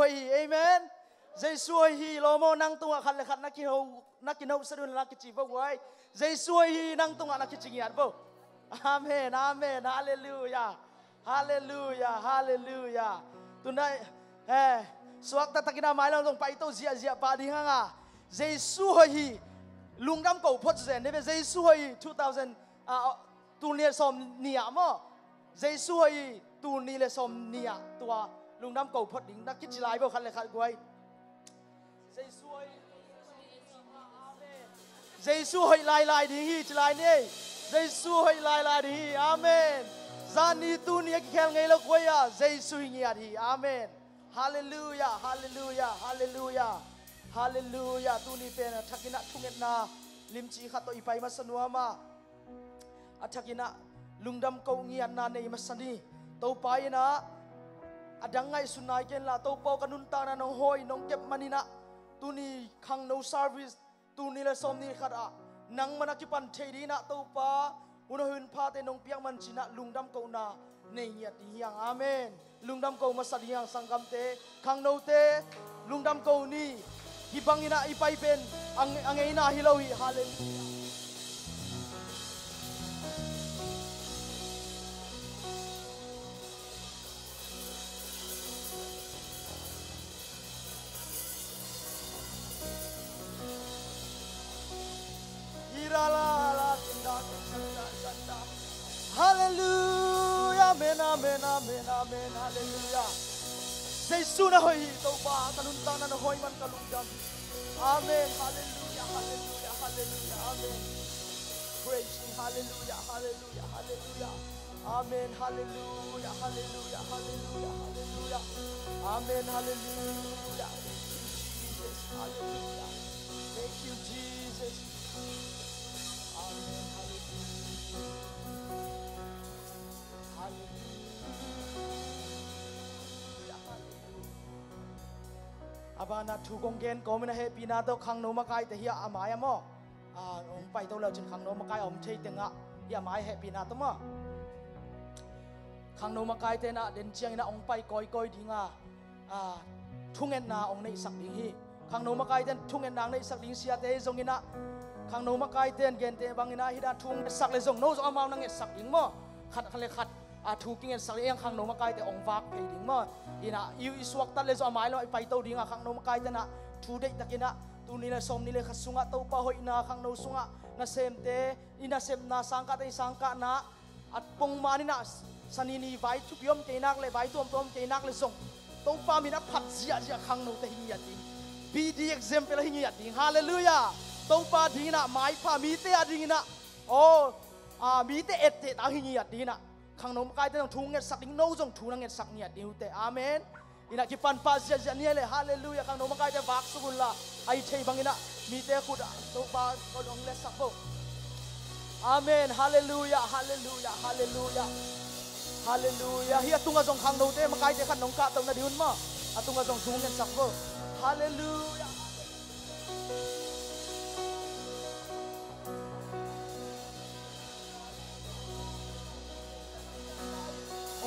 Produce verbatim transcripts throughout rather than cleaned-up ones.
hoih hi. Amen. Jesu hoih hi. Lawm aw, nang tungah khat le khat na kiho, na kinohsat un la kici vo guai. Jesu hoih hi, nang tungah na kici ngiat vo. Amen, amen. Halleluia. Halleluia, halleluia. Tunai, eh, suakta takin a mai lo zong paito ziahziah pah ding hanga. Jesu hoih hi. Lungdam ko phot zen dei ve. Jesu hoih hi two thousand, ah, tul nih le sawm nih ah maw. Jesu hoih hi tul nih le sawm nih ah tua lungdam ko phot ding na kici lai vo khat le khat guai. Jesu hoih, Jesu hoih lailai ding hi, ci lai ni. Jesu hoih lailai ding hi. Amen. Zan ni tuni a kikhel ngei lo guai a, Jesu hi ngiat hi. Amen. Halleluia, halleluia, halleluia. Halleluia. Tuni pen a thakin ah thungetna limci khat tawh i pai masa nuam a, a thakin ah lungdam ko ngiatna nei masa ni. Topa in ah a dang ngaihsun nai kei inla, Topa aw, ka nuntakna nong hawi nong kep manin ah tuni khangno service tul nih le sawm nih khat ah nangmah na kipan thei dingin ah Topa, hun hoih hun phate nong piak man cin ah lungdam kohna nei ngiat ding hi hang. Amen. Lungdam ko masa ding hi hang sanggamte, khangnote, lungdam ko ni. Hih bangin ah i pai pen a nge-, a ngeina hi lo hi. Halleluia. Halleluia. Amen, amen, amen, amen. Halleluia. Jesu na hoih hi Topa, ka nuntakna na hawi man ka lungdam hi. Amen. Halleluia, halleluia, halleluia. Amen. Praise him. Halleluia, halleluia. Hallelujah, hallelujah. Amen, hallelujah, hallelujah, hallelujah. Amen, hallelujah. Thank you, Jesus. Hallelujah. Thank you, Jesus. Amen, hallelujah. Hallelujah, hallelujah. A banah thu kong gen kawmin a hehpihna tawh khangno makaite hi a mai a maw? A, hong paito le cin khangno makai a om thei tengah hi a mai hehpihna tawh maw? Khangno makaite in ah den ciangin ah hong pai kawikawi dinga, a, thungetna hong neihsak ding hi. Khangno makaite in thungetna hong neihsak ding, siate zongin ah khangno makaite in gente bangin ah hi dan thu hong ngetsak le zong no zong amau na ngetsak ding maw? Khat, khat le khat a thu kingetsak le eng khangno makaite hong vak phei ding maw? Inah i, i suaktat le zong a mai lam ah i paito dingah khangno makaite nah thu deihtakinah tul nih le sawm nih le khat sungah Topa hoihna khangno sungah nasemte i nasepna, sangkahte i sangkahna a pongman inah sanini vai thupi om kei nak le vai tuamtuam om kei nak le zong Topa min a phat ziahziah khangnote hi ngiat ding. Be the example hi ngiat ding. Halleluiah. Topa dinginah maipha mite a dinginah aw, a, mite etteh tak hi ngiat dinginah khangno makaite zong thu ngetsak ding, no zong thu na ngetsak ngiat ding uh teh. Amen. Inah kipanpah ziahziah ni a le. Halleluiah. Khangno makaite vak suk unla a hi thei banginah mite khut ah Topa kong letsak bo. Amen. Halleluiah. Halleluiah. Halleluiah. Halleluiah. Hi a tungah zong khangnote makaite khat nong kahtoh na ding un maw? A tungah zong thu ngetsak bo. Halleluiah.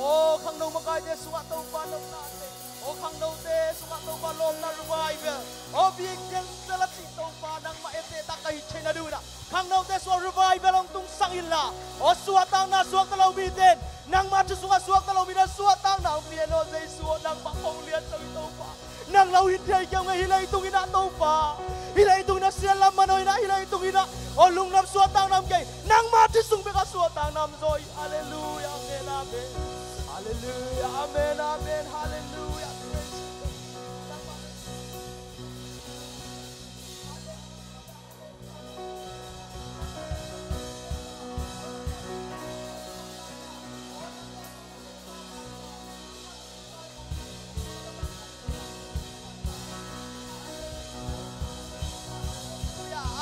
Aw khangno makaite sungah Topa nopna te, aw khangnote sungah Topa lawmna revival, aw biakpiak tel a cih Topa nangmah etteh tak ka hi thei na ding uh inah khangnote sungah revival hong tungsak inla, aw suahtakna suakta lo mite in nangmah thu sungah suakta lo mite in suahtakna hong pia in aw Jesu aw nangmah kong lian zo hi Topa. Nang lo hi thei kei ung ei, hih leitung inah Topa. Hih leitung inah siatlam man aw inah, hih leitung inah aw lungdam suahtakna om kei. Nangmah thu sung bekah suahtakna om zaw hi. Halleluiah. Amen. Amen. Halleluiah. Amen. Amen. Halleluiah. Praise you.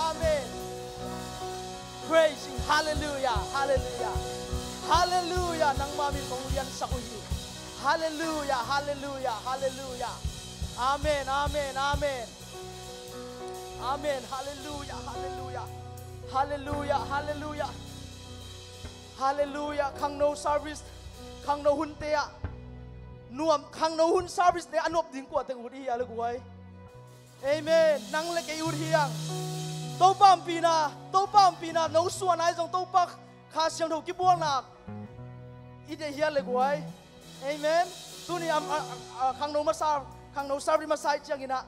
Amen. Praising. Hallelujah. Hallelujah. Hallelujah. Nangma min kong liansak uh hi. Hallelujah. Hallelujah. Hallelujah. Amen. Amen. Amen. Amen. Hallelujah. Hallelujah. Hallelujah. Hallelujah. Hallelujah. Khangno service, khangno hunte ah Nuam khangno hun service ne a nuam ding kua teng ut i hia le guai. Amen. Nang le kei ut hiang. Topa ompina, Topa ompina, no suan ai zong Topa Kha Siangtho kibualna i deih hia le guai. Amen. Tuni am, a, a, a, khangno masa, khangno service masa i ciangina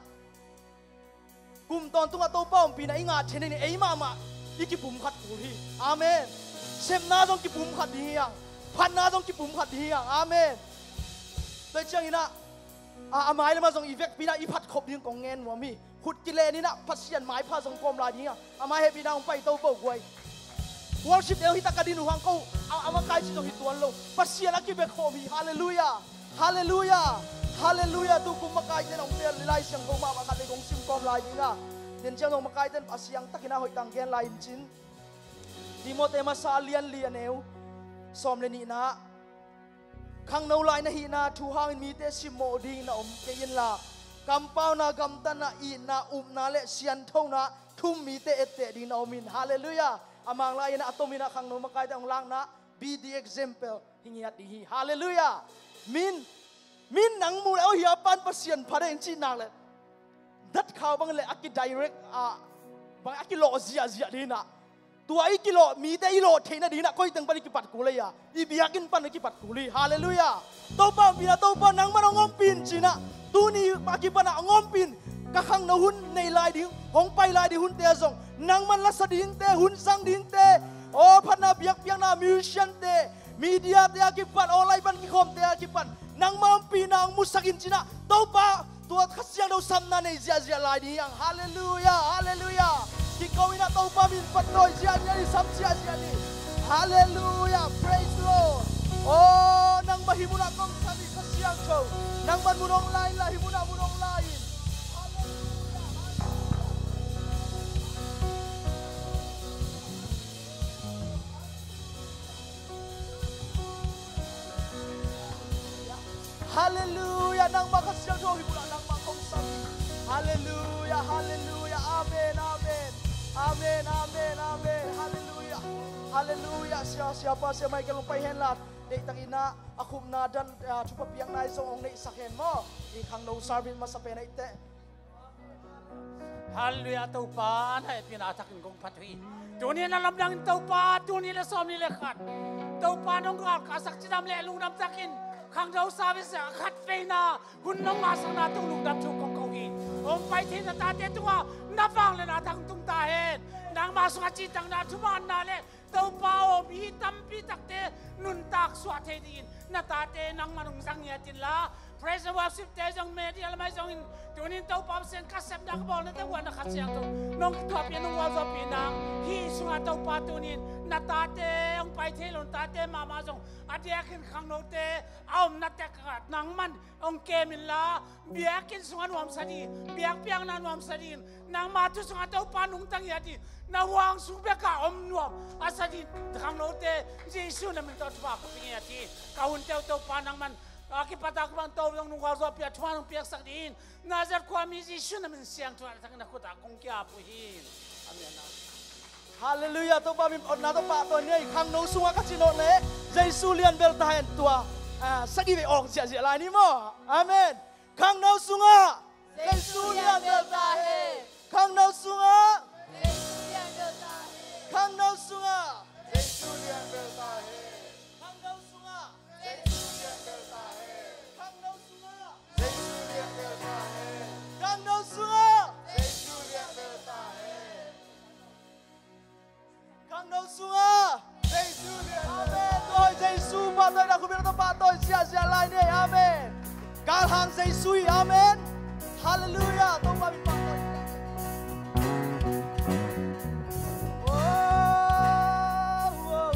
kum tawntungah Topa ompina i ngah theih nading ei mahmah i kipumkhat kul hi. Amen. Sepna zong kipumkhat ding hiang. Phatna zong kipumkhat ding hiang. Amen. Tua cianginah a, a mai lamah zong i vekpinah i phatkhop ding kong ngen nuam hi. Khut kileninah Pasian maipha zong kawm lai ding hiang. A mai hehpinah hong pai to bo guai. Worship deuh hi taka din uh hang ko a, a makai ci zong hi tuan lo. Pasian a kibek khawm hi. Halleluiah. Halleluiah. Halleluiah. Tu kum makaite nong pel Lai Siangtho mahmah khat le kong sim kawm lai ding a. Nen ciang nong makaite a siang takin a hoih tang gen lai in cin. Timote masa a lian li a neu sawm le nihna. Khangno lai na hihna thu hangin mite simmawh ding na om kei inla, kampauna, gamtatna, itna, upna le sianthona thum mite etteh ding na om in. Halleluiah. A mang lai in a tomin a khangno makaite hong lakna, be the example. Hi ngiat ding hi. Halleluiah. Min, min nang mu le aw hia pan Pasian pha dei in cih nak le dat khau bang le a kidirect a bang a kilawh ziahziah ding inah. Tua i kilawh mite i lawh theihna ding inah koi teng pan i kipat kul ei a. I biakinn pan i kipat kul hi. Halleluiah. Topa ompina Topa nangman hong ompin cinah tuni a kipanah hong ompin ka khangno hun nei lai ding hong pai lai ding hunte a zong nangman lasa dingte hun zang dingte aw phatna biakpiakna musiciante mediate a kipan online pan kikhawmte a kipan nangma ompina hong musak in cinah Topa tua Kha Siangtho samna nei ziahziah lai ding hiang. Halleluiah. Halleluiah. Kiko inah Topa min phatdawi ziahziah ni sam ziahziah ni. Halleluiah. Praise the Lord. Aw nangmah hih munah kong sam hi Kha Siangtho. Nangman mun hong lai inla hih munah mun hong lai in. Halleluiah. Halleluiah. Nangmah Kha Siangtho hih bulah nangmah kong sam hi. Halleluiah. Halleluiah. Amen. Amen. Amen. Amen. Amen. Halleluiah. Halleluiah. Sia, siapa, sia Michael hong pai henla deihtakinah a khupna dan a thupha piakna i zong hong neihsak hen maw? I khangno service masa pen aih teh. Halleluiah. Topa na hehpihna a thakin kong phat uh hi. Tuni na lamdangin Topa tuni le sawm ni le khat Topa nong galkahsak cidam le lungdam takin khangno service a khat veina hun nong ngahsakna tung lungdam thu kong ko hi. Hong pai thei na tate tungah na vangliatna thang tung ta hen. Nangma sungah citakna thumanna le Topa aw mi tampi takte nuntak suah thei dingin na tate nangman hong zang ngiat inla praise and worship te zong media lamai zongin tunin Topa Pasian ka sepna ka bawlna te uah na Kha Siangtho nong kituahpih nong gualzawhpih nang hih sungah Topa tunin na tate hong pai thei lo na tate mahmah zong a diakin khangnote a omna tekah nangman hong kem inla biakinn sungah nuamsa dingin biakpiakna nuamsa dingin nangma thu sungah Topa nungta ngiat hi. Na huang sung bekah om nuam a sa dingin khangnote Jesu na min tawh thupha ka pia ngiat hi. Ka hunte uh Topa nangman a kipata ka bang to zong nungkal zawh pia thupha nung piaksak dingin Nazareth khuami Jesu na min siangtho a na khutah kong kiap uh hi. Amen. Halleluiah. Topa min otna tawh pahtawi ni ei. Khangno sungah ka cin awk leh Jesu lian bel ta hen tua. Ah, sagih vei awk ziahziah lai ni maw? Amen. Khangno sungah Jesu lian bel ta hen. Khangno sungah Jesu lian bel ta hen. Khangno sungah Jesu lian bel ta hen. Khangno sungah Jesu lian bel ta hen. Khangno sungah Jesu lian bel ta hen. Khangno sungah Jesu lian bel ta hen. Khangno sungah Jesu lian. Amen. Tua Jesu pahtawi na khupil na pahtawi ziahziah lai ni. Amen. Galhang Jesu hi. Amen. Halleluiah. Topa min pahtawi. Oh, oh, oh, oh.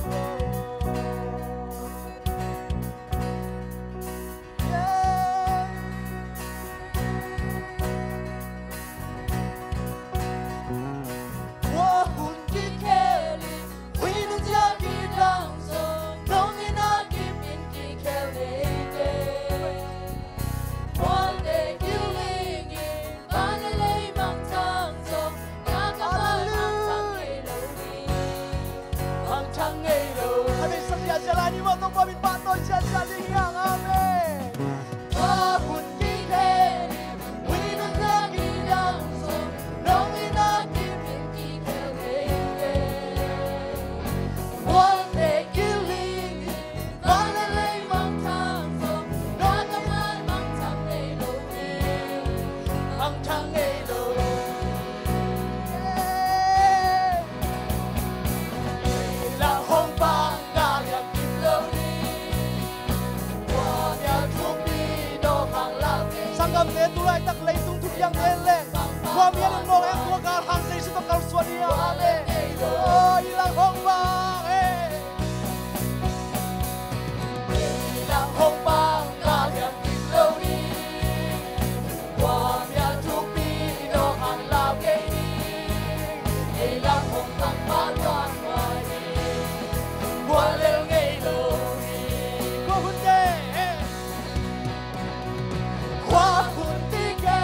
Tu laitak leitung thupiang tel leh khuamial in mawk eng, tua galhang Jesu tawh kalsuan hi. Amen. Aw, i lang hong bang e. I lang hong bang, ka liam kip lo ni. Khuamial thupi nawk hang lau kei ni. Ei lang hong bang pa tuan tuan ni. Khualel ngei lo ni. Khuahun te, eh. Khuahun ti ke,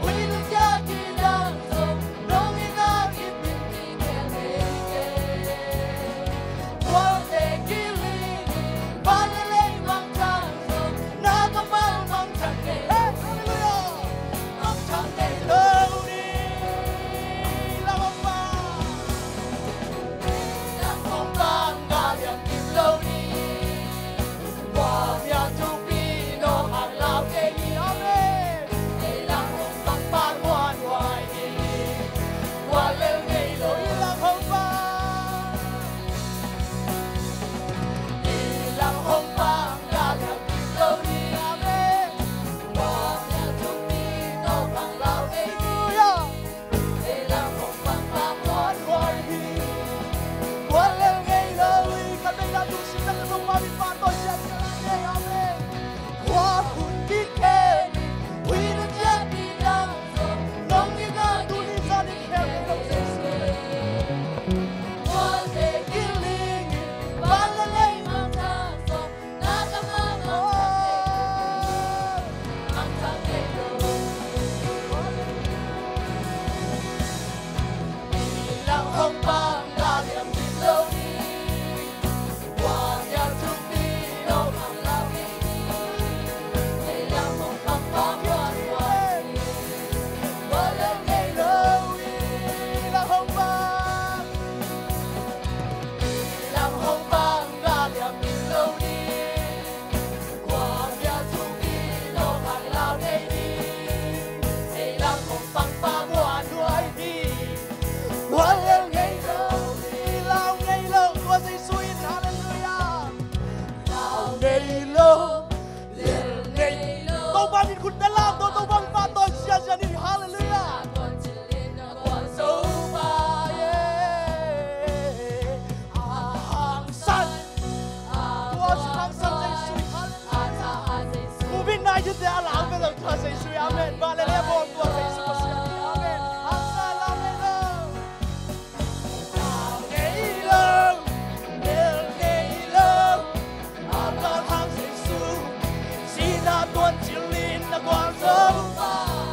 hui lung ya ki dang zong, nong i ngak i pin ti ke nei ke. Khuate kiling, van le lei mangthang zong, na kammal mangthang ngei. Hey, hallelujah. Mangthang ngei lo ni, la mangthang. Lang hong bang, ka liam kip lo ni. Khuamial thupi nawk hang lau kei ni. Amen. Ei lang hong bang pa muanhuai ni. Khualel ngei lo i lang hong bang. I lang hong bang, ka liam kip lo ni. Amen. Khuamial thupi nawk hang lau kei ni. Hallelujah. Topa min khut na lam to, Topa min pahtawi ziazia ni. Hallelujah. Topa, yeah. A hangsan. Tua hangsan Jesu. Hallelujah. Covid nineteen te a lau ve lo tua Jesu. Amen. Ba le le bawm tua Jesu Pasian. Amen. Hangsan lau ve lo. Lau ngei lo, lau ngei lo. A galhang Jesu, sihna tuan cilin na gual zo.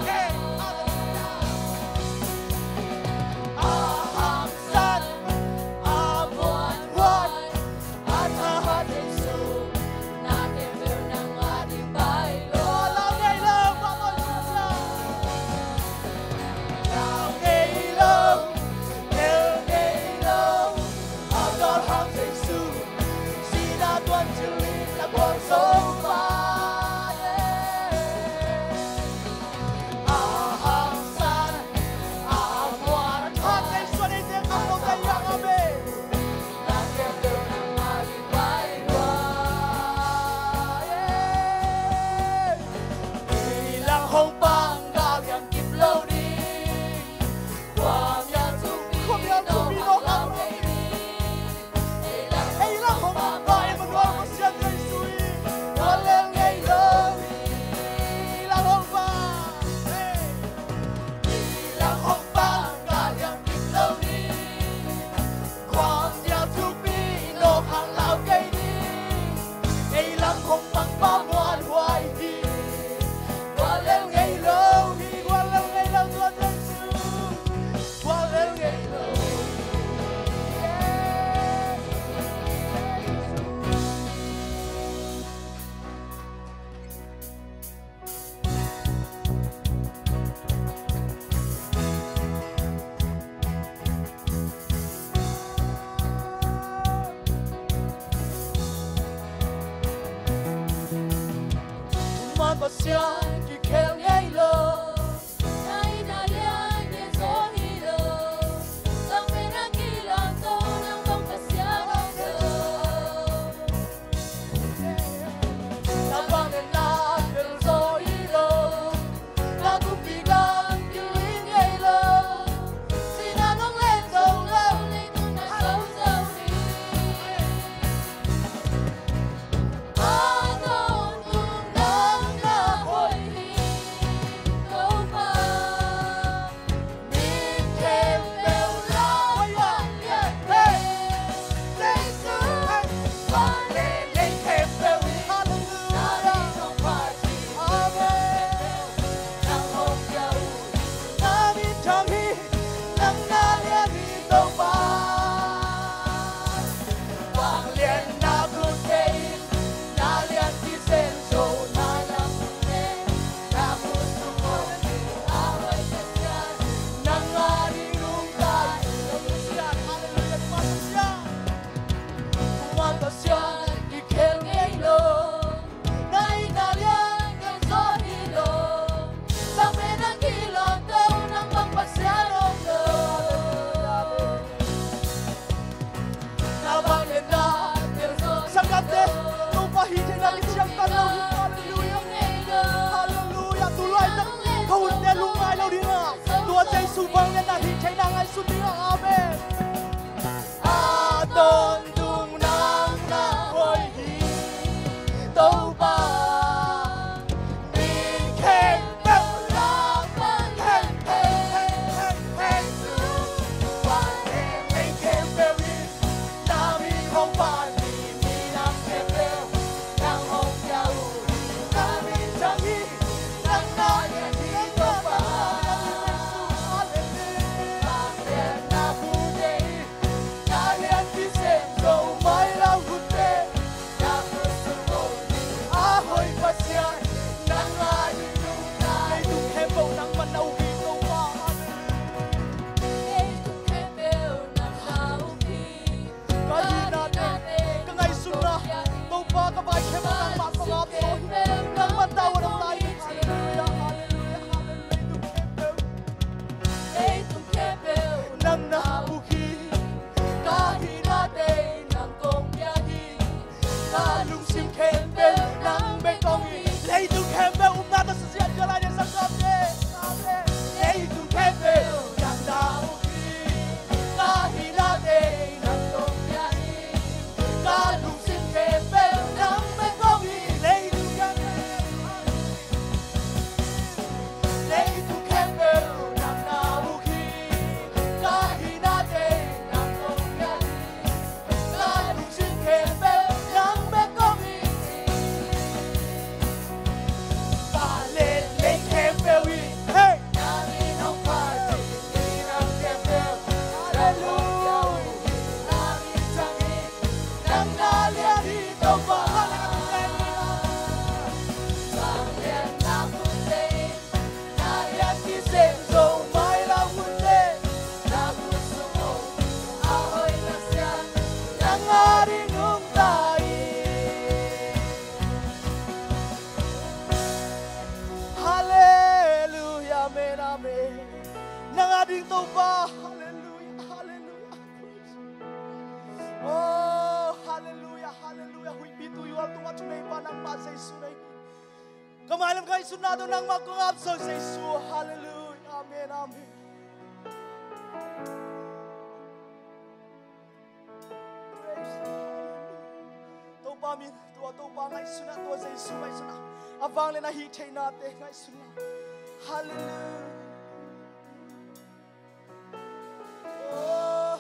Hey, hallelujah. A hangsan, a muanhuai, a thahat Jesu, na kembeu nang a ding bai lo. Lau ngei lo, lau ngei lo. Lau ngei lo, lau ngei lo. A galhang Jesu, sihna tuan cilin na gual zo vai. A hangsan, a muan, a thahat Jesu a neite khangno ta hiang a ve. Khuamial thupi nawk hang lau kei ni. Ei lam hong pang pa muanhuai hi. Khualel ngei lo hi, khualel ngei lo tua Jesu. Khualel ngei lo hi. Yeah. Thuman Pasian kikhel ngei lo. Nai na lian ngen zo hi lo. Sang pen a kilang to nang bang Pasian om lo. Nang bang na bel zo hi lo. Amen. Nang a ding Topa. Halleluia, halleluia. Oh, halleluia, halleluia. Huihpi tuihual tungah thuneipa nangmah Jesu nei. Ka mailam ngaihsutna tawh nangmah kong ap zo Jesu. Halleluia. Amen, amen. Praise the Lord. Topa min, tua Topa ngaihsutna, tua Jesu ngaihsutna. A vanglian a hih theihnate ngaihsutna. Halleluia. Oh.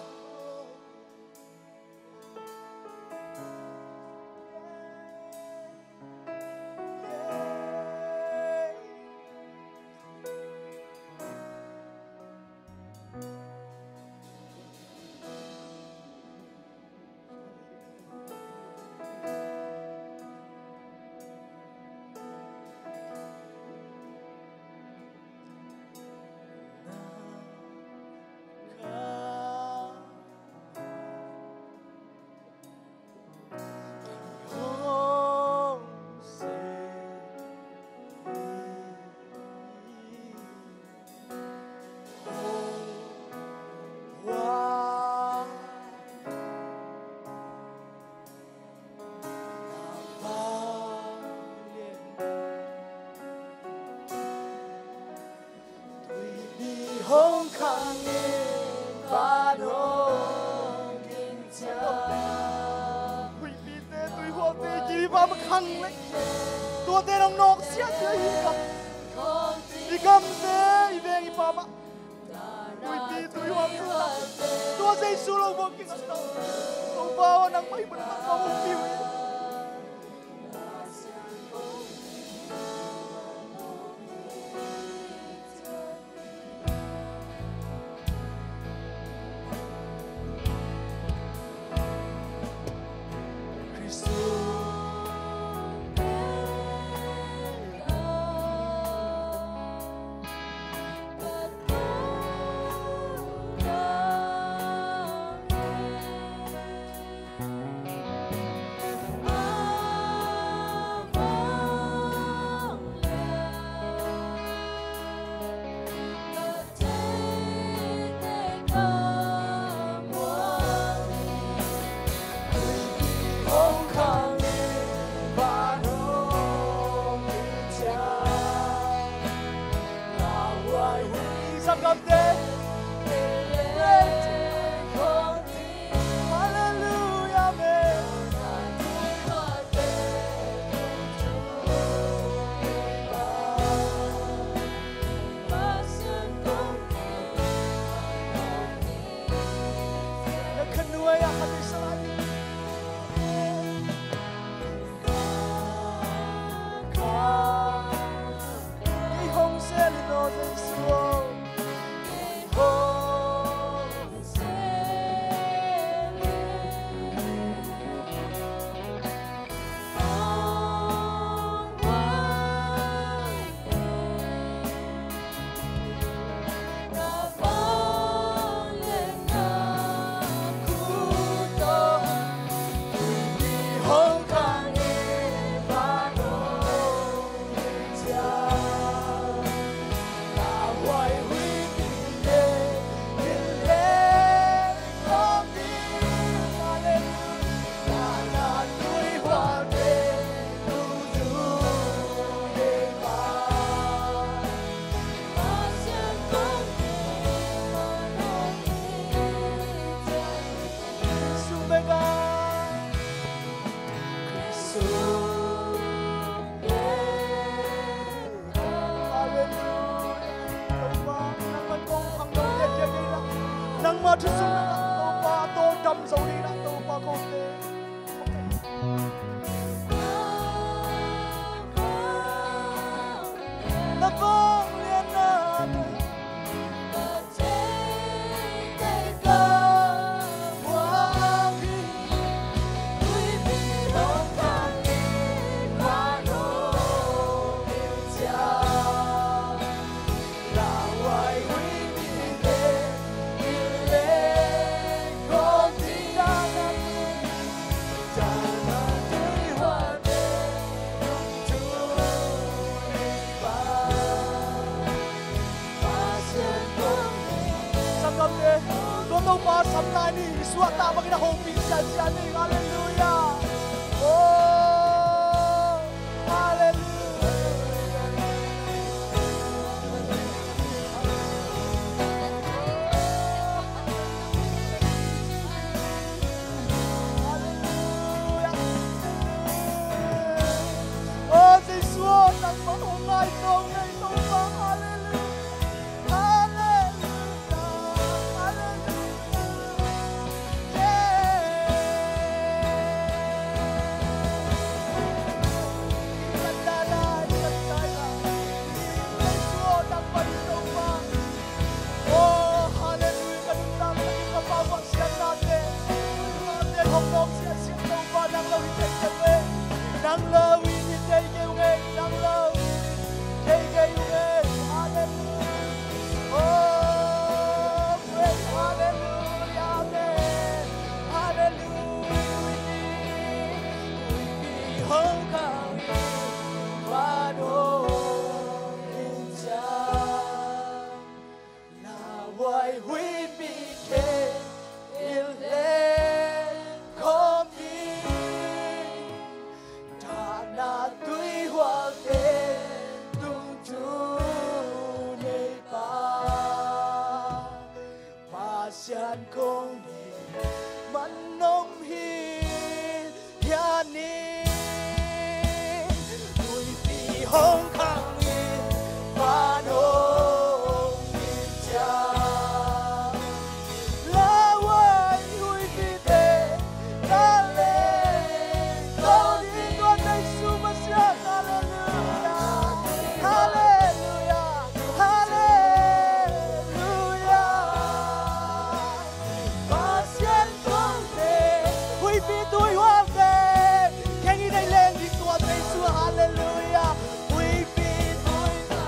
Tuipi hong khang in, van hong ding ciang. Tuipite, tuihualte, kiva makhang leh, tuate nong nawk siasia hi. Kam, i kamte, i veng i pam ah, tuipi tuihualte, tua Jesu lo buak kik a, Topa aw, nangmah hi, nangmah hong piu hi. Halleluia, amen. Na khanuai ah khat i salai. Kei hong sel in aw Jesu aw. Kei hong sel in. Halleluia. Topa, nangmah kong khangno diakdiak ding in ah, nangmah thu sung nang ah Topa, a tawldam zo ding in ah Topa, kote. Na vanglianna Topa sam lai ni, i suahtak bangin a hopih siasia ni. Halleluiah. Oh, halleluiah. Halleluiah. Oh, Jesu aw, nangmah hong ngai zong ngei Topa. Halleluiah. Halleluiah. Halleluiah. Nang lo in hi thei kei ung ei, nang lo in hi thei kei ung ei. Halleluiah. Oh, praise, halleluiah, amen. Halleluiah. Huipi hong khang in, van hong in ciang, lauhuai huipi khempeuh in leng khawm in, thahna tuihualte tung thu nei pa, Pasian kong deih man om hi. Hiah in huipi hong khang in, van hong in ciang, lauhuai huipite na leng khawm in, tua Jesu Messiah. Halleluiah. Halleluiah. Halleluiah. Pasian kong deih huipi tuihualte kheng in, ei leng ding tua Jesu. Halleluiah. Huipi tuihualte.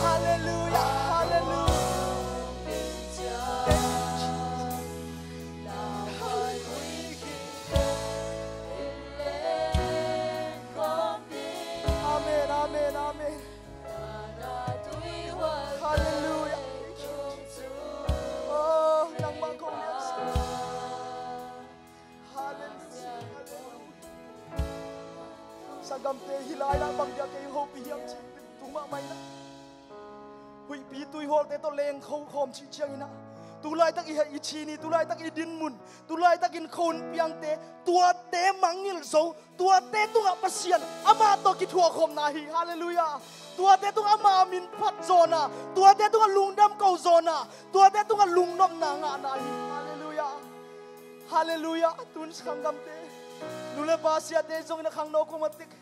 Halleluiah. Halleluiah. Amen, amen, amen. Halleluiah. Oh, nangmah kong lian sa. Halleluiah. Halleluiah. Sanggamte, hih lai-ah bang dia kei hopih hiam cih tung mahmah in ah, huipi tuihualte tawh leng kho khawm cih ciangin ah, tu laitak i, i cin hi, tu laitak i dinmun, tu laitak in kho hong piangte, tuate mangngilh zo, tuate tungah Pasian amah tawh kithuahkhawmna hi. Halleluiah. Tuate tungah ama min phat zawhna, tuate tungah lungdam ko zawhna, tuate tungah lungnopna ngahna hi. Halleluiah. Halleluiah. Tun sanggamte, nu le pa siate zongin a khangno kong a tek,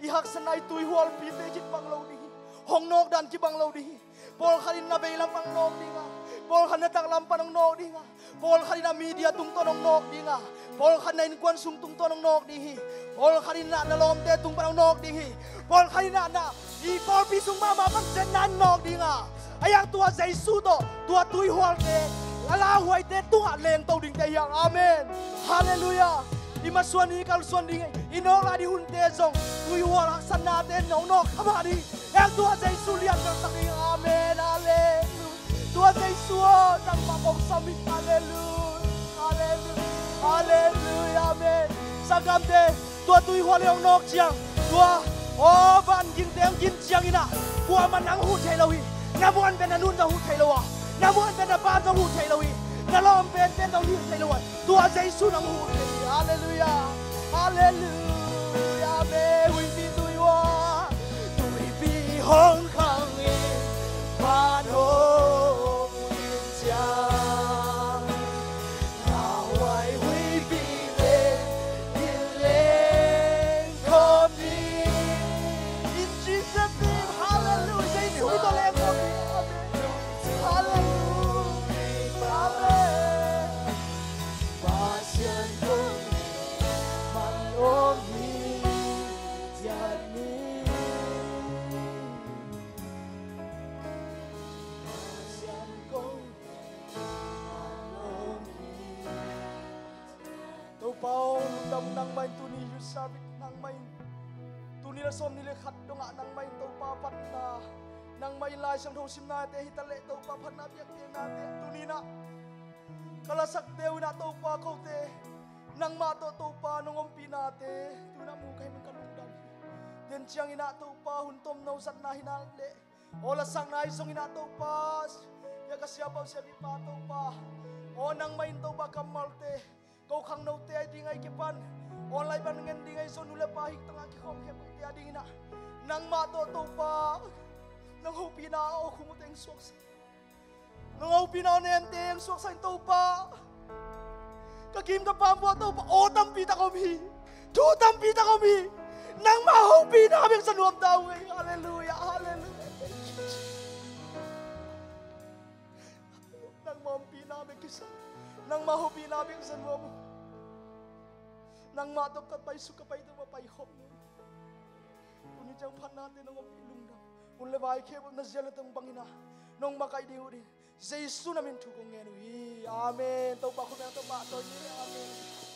i haksatna, i tuihualpite kibang lo ding hi. Hong nawk dan kibang lo ding hi. Pawlkhat in na veilam pan hong nawk ding a, pawlkhat in na taklam pan hong nawk ding a, pawlkhat in na media tungtawn hong nawk ding a, pawlkhat in na innkuan sung tungtawn hong nawk ding hi. Pawlkhat in na, na lawmte tung pan hong nawk ding hi. Pawlkhat in na, na i pawlpi sung mahmah pan zetna in nawk ding a, a iang tua Jesu tawh tua tuihualte, a lauhuaite tungah lengto dingte hi hang. Amen. Halleluiah. I masuan ding, i kalsuan ding, i nawk lai ding hunte zong tuihual haksatnate nawk nawk kha mah ding. Hih tua Jesu lian belsak ding. Amen. Halleluiah. Tua Jesu aw, nangmah kong sam hi. Halleluiah. Halleluiah. Halleluiah. Amen. Sanggamte, tua tuihual hong nawk ciang, tua, aw, van gingte hong gin ciangin ah, kuamah nang huh thei lo hi. Na muan pen na nu zong huh thei lo a, na muan pen na pa zong huh thei lo hi. Na lawm penpen zong huh thei lo a, tua Jesu nang huh thei hi. Halleluiah. Halleluiah. Amen. Huipi tuihual, huipi hong khang in, van hong in ciang, lauhuai huipite in leng khawm in. In Jesus' name, halleluiah. Jesu min tawh leng khawm in. Amen. Halleluiah. Amen. Pasian kong deih man om hi, ciat ni. Pasian kong deih man om hi. Topa aw, lungdam nangmah in tuni youth service nangmah in, tuni la sawmnih le khat dongah nangmah in Topa phatna, nangmah in Lai Siangtho simnate hi taleh Topa phatna biakpiaknate tuni in ah Ka lasakte uh in ah Topa kote, nangmah tawh Topa nong ompihnate tu-in ah mu ka hih manin ka lungdam hi. Tua ciangin ah Topa hun tomno zatna hi na leh, aw lasakna ahi zongin ah Topa, hia ka siapa uh siapipa Topa, aw nangmah in Topa kammalte, ko khangnote ahi ding ahi kipan, online pan ngen ding ahi zong nu le pa hih tangah kikhawm khempeuhte a dingin ah nangmah tawh Topa nong hopihna aw khumute hong suaksak, nong hopihna aw nente hong suaksak in Topa. Ka kim ka pam pua Topa, aw tampi tak om hi, thu tampi tak om hi. Nangmah hopihna bek sa nuam ta ung ei. Halleluiah, halleluiah. Nangmah hopihna bek kisa, nangmah hopihna bek sa nuam ung. Nangmah tawh ka paisuk ka paito mah paikhop nuam. Tuni ciang phatnate nong ompih lungdam. Hun le vai khempeuh na zial na tong bangin ah nong makaih ding uh ding Jesu na min thu kong ngen uh hi. Amen. Topa khut beng tawh pahtawi ni. Amen.